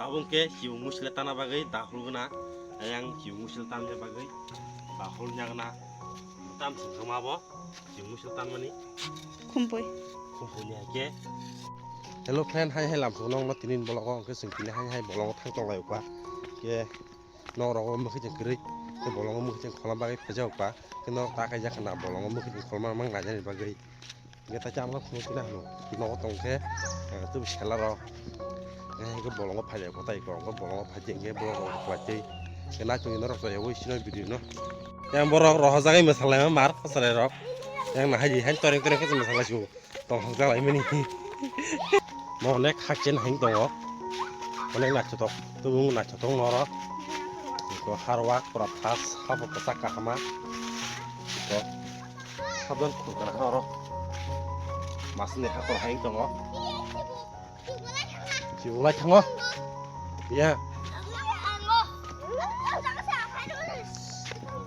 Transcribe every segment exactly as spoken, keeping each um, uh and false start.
Tabuk khe chibuk muchila tana bagwi dahul gana, ayang chibuk muchila tanna bagwi dahul nya gana. Tam singkha ma bo chibuk muchila tanmani. Khumpui. Khumpui ni hai khe. Hello friend, hai hai lamsok nokno tini bolongo hwnkhe chwng tini hai hai bolongo thang tong lai kha. Khe nok rogo mwkhwi chwng kwrwi, khe bolongo mwkhwi chwng kholna bagwi phaijak kha. Khe nok ta kaijak khna bolongo mwkhwi chwng kholma mang naijani bagwi. Hingke ta chama phunuk tini hwnwi nogo tong khe, eh, tubui sela rok. Eh, hingke bolongo phai jai kotai kok, hingke bolongo phai jai hingke borok rok kwlai tei. Hingke naitugwi norok chaya ui sino video no. Yang borok rohorjagwi mwsalaima mar kwchwlai rok. Yang nahai di, hai toreng toreng khe mwsalai su. Tong hokjak lai mani. Mo onek hakchen hang tongo. Onek naithotok, tubung naithotok norok. Hingke harwak pura phas habo kwchak kahama. Hingke Sabdan khurkana ha oro. Masni hakor hai tongo. Chibolai thango. Ya.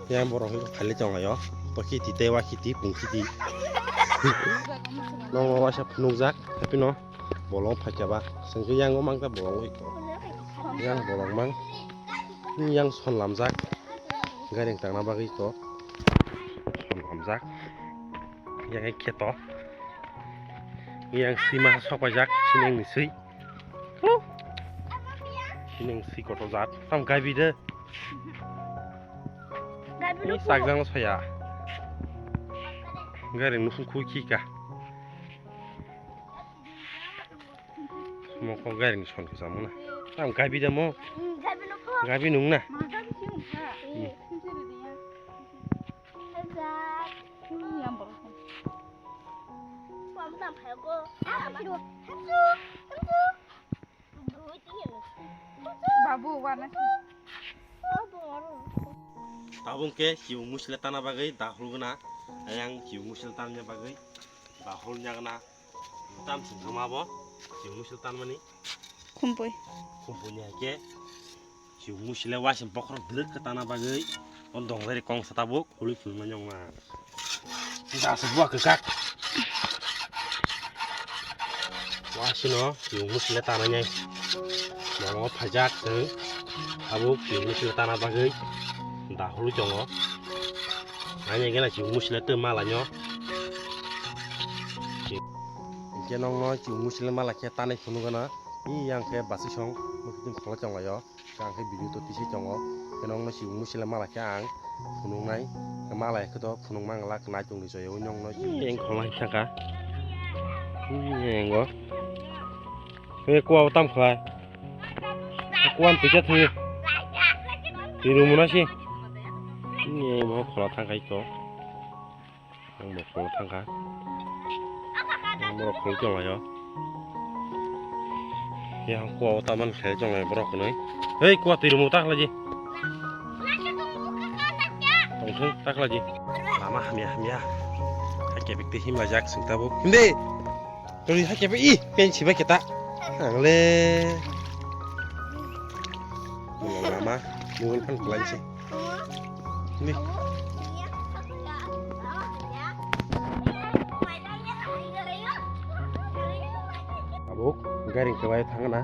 Ya borok hai khali tongo yo. To khiti tei wa khiti pung khiti. Nongo waisa phunukjak happy no. Bolong phaikya ba. Sengke yango mangta bolong oi to. Yang bolong mang. Yang son lamjak. Gari tangna bagwi to. Son lamjak. Yang khe to. Yang sima sok paijak, sineng ni swi. Huh? Sineng swi kotor jat. Tam gaibi de. Ni sakjang no soya. Gari nusung khui khika. Moko gari ni son kisa mona. Tam gaibi de mo. Gaibi nung na. Babu, wana. Tabuk khe chibuk muchila tana bagwi dahul gana, ayang chibuk muchila tanna bagwi dahul nya gana. Tam singkha ma bo chibuk muchila tanmani. Khumpui. Khumpui ni hai khe. Chibuk muchila waising bokhorok bwrwk khe tana bagwi, o dongdari kongsa tabuk hului phunuknai nokna. Jasa bua kwkak. Wasino chibuk muchila tana nai. Bolongo phaijak chwng. Tabuk chibuk muchila tana bagwi da hului tongo. Ani gana chibuk muchila tei malaino. Hingke nokno chibuk muchila mala khe tanwi phunukgana. Yang khe bwswi song muikwthwng kholo tonglaio. Ang khe video to tisi tongo. Khe nokno chibuk muchila mala khe ang phunuknai. Mala khe to phunukma ang lak nai tongni joyo nokno. Eng kholo thangkha. Engo. He kuwa tam khlai. Kuwa pija thwi. Tiru munasi. Eng mo kholo thangkai to. Ang bo kholo thangkha. Ang borok kholo tonglaio. Yang kuwa o taman khlai tonglai borok hwnwi. Hei kuwa twi rumo ta khlaidi. Tongthung ta khlaidi. Lama hamya hamya. Hakhe bikti himlajak sing tabuk. Hindi. Tuli hakhe be i pensi ba kita. Angle. Lama mobile phone khlaisi. Ni. Abo garing kwbai thangna.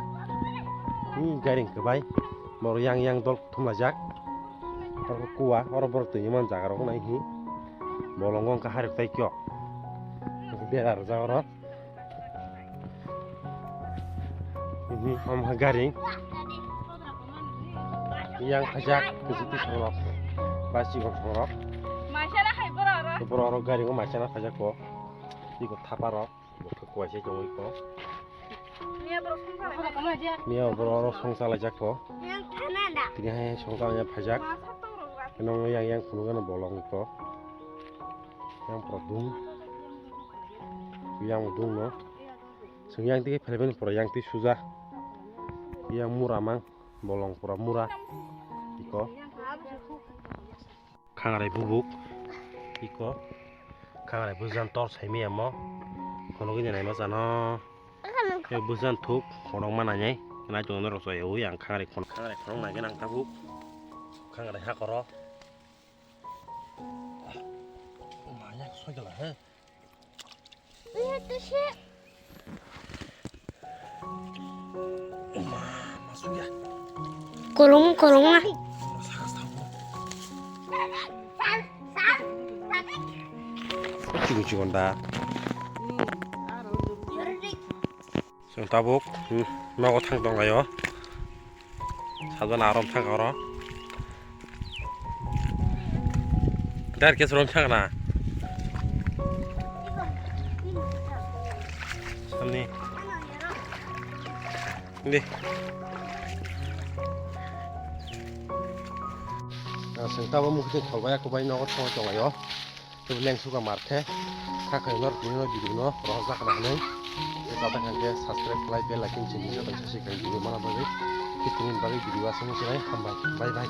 Ni garing kwbai. Bor yang yang dol thumlajak. Oro kuwa, oro borok twi man jaga rok nai hi. Bolongo wngkha harok tai kyo. Bera rwjak oro. Mhm, omo khe gari. Yang khajak, kuchuk tisong rok, ba chikon song rok. Maisana hai borok oro. Borok oro gari o maisana khajak ko. Iko thapa rok, bo khe kuaisa chongwi ko. Miya borok song chalai. Miya borok oro song chalai jak ko. Yang thana da. Tini hai song chalai phajak. Nong yang yang phunukgano bolong ko. Yang produng. Yang dung no. Chwng yang twi phaimani pore yang twi suja. Yang mura mang, bolong pura mura. Iko. Khangrai bubuk. Iko. Khangrai bujan tor saimiyamo. Khonogwi nai ma chano. Yo bujan thuk, khonok ma nai. Nai chwng norok chaya ui ang khangrai khon. Khangrai khonok nai gwnang tabuk. Khangrai hakoro. Maya soi gala he. Iya, tu sih. Ma, masuk ya. Kolong, kolong na. Chikon chikon da. Chwng tabuk, hmm, nogo thang tong laio. Sajana arom thang oro. Dar ke surong thang na. Samni. Di. Chwng tabuk mukti tholbai kubai nogo thang tong laio. Tei leng suka mar khe, kha khe nor tini no video no rohorjak na hinwi. Tei kata khan khe subscribe khlai, bell icon chini khe tongsa si khe video mana bagwi. Tei tini bagwi video aswk no sinai, hambai, bye bye.